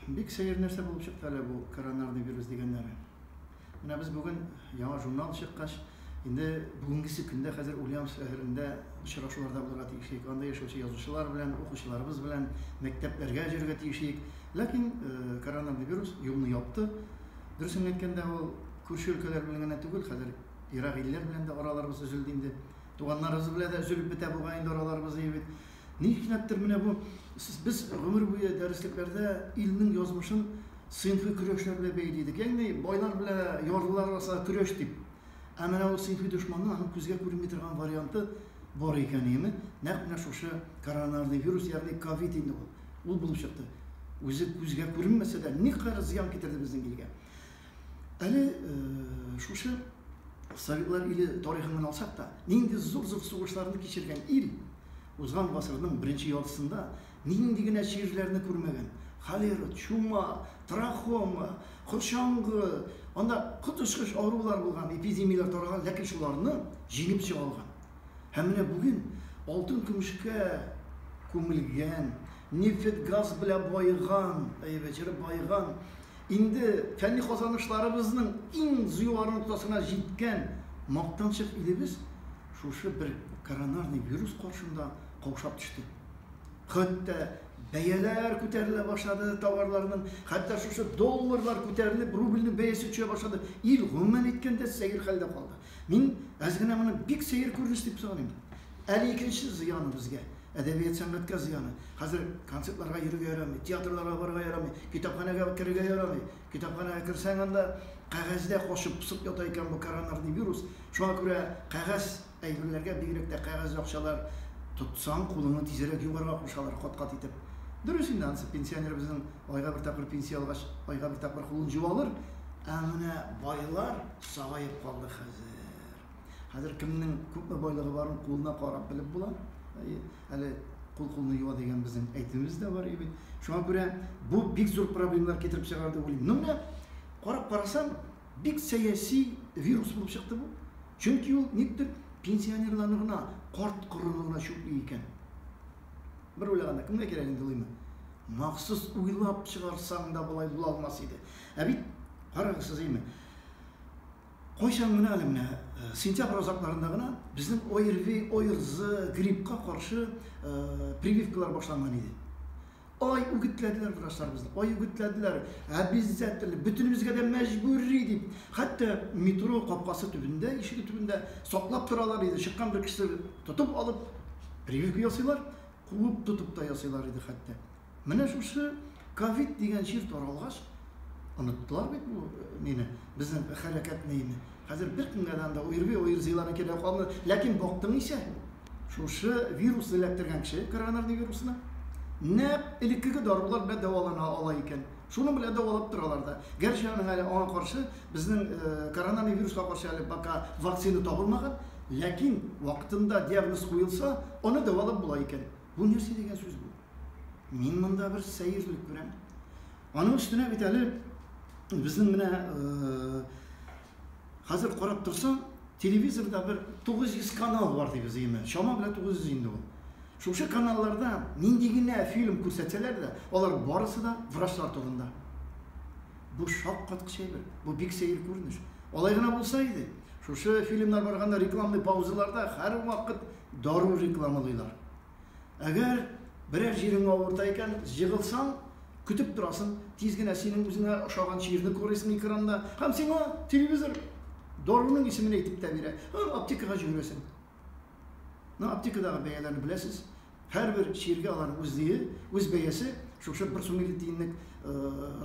Бик сәер нәрсә булып чыкты әле бу коронарный вирус дигәннәре. Менә без бүген яңа журнал чыккач, инде бүгенгесе көндә хәзер Ульяновск шәһәрендә очрашуларда булырга тиеш идек. Анда яшәүче язучылар белән, укучыларыбыз белән мәктәпләргә йөрергә тиеш идек. Ләкин коронарный вирус юлны япты. Дөресен әйткәндә, ул күрше өлкәләр белән генә түгел, хәзер ерак илләр белән дә араларыбыз өзелде инде. Туганнарыбыз белән дә өзелеп бетә бугай инде араларыбыз, бит. Нишләптер менә бу без гомер буе дәреслекләрдә илнең язмышын сыйнфый көрәшләр белән бәйли идек. Ягъни байлар белән ярлылар арасында көрәш дип. Ә менә ул сыйнфый дошманның аның күзгә күренми торган варианты бар икән, әйеме? Нәкъ менә шушы коронарный вирус, ягъни ковид инде ул. Ул булып чыкты. Үзе күзгә күренмәсә дә, никадәр зыян китерде безнең илгә. Әле шушы Советлар иле тарихын гына алсак та, нинди зур-зур сугышларны кичергән ил, узган гасырның беренче яртысында нинди генә чирләрне күрмәгән. Холера, чума, трахома, корчаңгы, анда коточкыч авырулар булган, эпидемияләр таралган, ләкин шуларны җиңеп чыга алган. Һәм менә бүген алтын-көмешкә күмелгән, нефть-газ белән баеган, әйбәт баеган, инде фәнни казанышларыбызның иң зур ноктасына җиткән мактанчык илебез шушы бер коронарный вирус каршында каушап төште. Хәтта бәяләр күтәрелә башлады товарларның, хәтта шушы долларлар күтәрелеп, рубльнең бәясе төшә башлады. Ил гомумән әйткәндә сәер хәлдә калды. Мин әз генә моны бик сәер күренеш дип саныйм. Әле икенче зыяны безгә, әдәбият сәнгатькә зыяны. Хәзер концертларга йөрергә ярамый, театрларга барырга ярамый, китапханәгә керергә ярамый. Китапханәгә керсәң анда кәгазьдә качып пысып ята икән бу коронарный вирус. Шуңа күрә кәгазь әйберләргә, бигрәк тә кәгазь акчалар тотсаң, кулыңны тизрәк юарга кушалар, кат-кат итеп. Дөрес инде, анысы пенсионер безнең айга бер тапкыр пенсия алгач, айга бер тапкыр кулын жуа алыр. Ә менә байлар сагаеп калды хәзер. Хәзер кемнең күпме байлыгы барын кулына карап белеп була. Әле кул кулны юа дигән безнең әйтемебез дә бар бит. Шуңа күрә бу бик зур проблемалар китереп чыгарды дип уйлыйм. Ну менә карап карасаң, бик сәяси вирус булып чыкты бу. Чөнки ул никтер пенсионерларны гына, карт корыны гына чүпли икән. Бер уйлаганда, кемгә кирәк инде улыймы? Махсус уйлап чыгарсаң да болай була алмас иде. Ә бит карагыз сез әйме. Кайчан гына әле менә сентябрь азакларында гына безнең ОРВИ, ОРЗ, гриппка каршы прививкалар башланган иде. Ай үгетләделәр врачлар безне, ай үгетләделәр, обязательно, бөтенебезгә дә мәҗбүри дип. Хәтта метро капкасы төбендә, ишеге төбендә саклап торалар иде. Чыккан бер кеше тотып алып, прививка ясыйлар, куып тотып та ясыйлар иде хәтта. Менә шушы ковид дигән чир таралгач, оныттылар бит бу мине, безнең хәрәкәтне инде. Хәзер беркемгә дә анда ОРВИ, ОРЗиларны кирәк калмады. Ләкин бактың исә, шушы вирусны эләктергән кеше, коронарный вирусны, нәкъ элеккеге дарулар белән дәвалана ала икән. Шуның белән дәвалап торалар да. Гәрчә аның әле аңа каршы безнең коронарный вируска каршы әле пока вакцина табылмаган, ләкин вакытында диагноз куелса, аны дәвалап була икән. Бу нәрсә дигән сүз бу? Мин монда бер сәерлек күрәм. Аның өстенә бит әле безнең менә хәзер карап торсаң, телевизорда бер 900 канал бар дибез име. Чама белән 900 инде ул. Шушы каналларда нинди генә фильм күрсәтсәләр дә, алар барысы да врачлар турында. Бу шаккаткыч әйбер, бу бик сәер күренеш. Алай гына булса иде, шушы фильмнар барганда рекламный паузаларда һәрвакыт дару рекламалыйлар. Әгәр берәр җирең авырта икән, җыгылсаң, көтеп торасың, тиз генә синең үзеңә ошаган чирне күрәсең экранда, һәм сиңа телевизор даруның исемен әйтеп тә бирә. Һәм аптекага җөгерәсең. Ну, аптекадагы бәяләрне беләсез. Һәрбер чиргә аларның үз дие, үз бәясе. Шушы 1 сум 50 тиенлек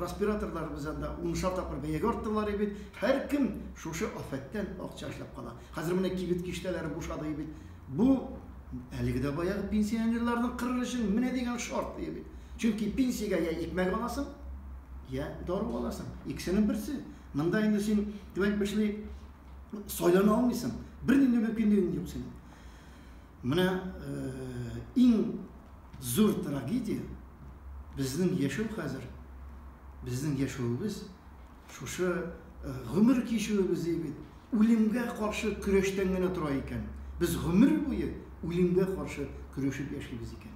респираторлар без анда унышар тапкыр бәягә арттырдылар бит. Һәркем шушы афәттән акча эшләп кала. Хәзер менә кибет киштәләре бушады бит. Бу әлеге дә баягы пенсионерларны кырыр өчен менә дигән шарт бит. Чөнки пенсиягә я икмәк аласың, я дару аласың. Икесенең берсе. Монда инде син, дип әйтмешли, сайлана алмыйсың. Бернинди мөмкинлегең юк синең. Менә иң зур трагедия безнең яшәү хәзер, безнең яшәвебез шушы гомер кичүебез бит үлемгә каршы көрәштән генә тора икән. Без гомер буе үлемгә каршы көрәшеп яшибез икән.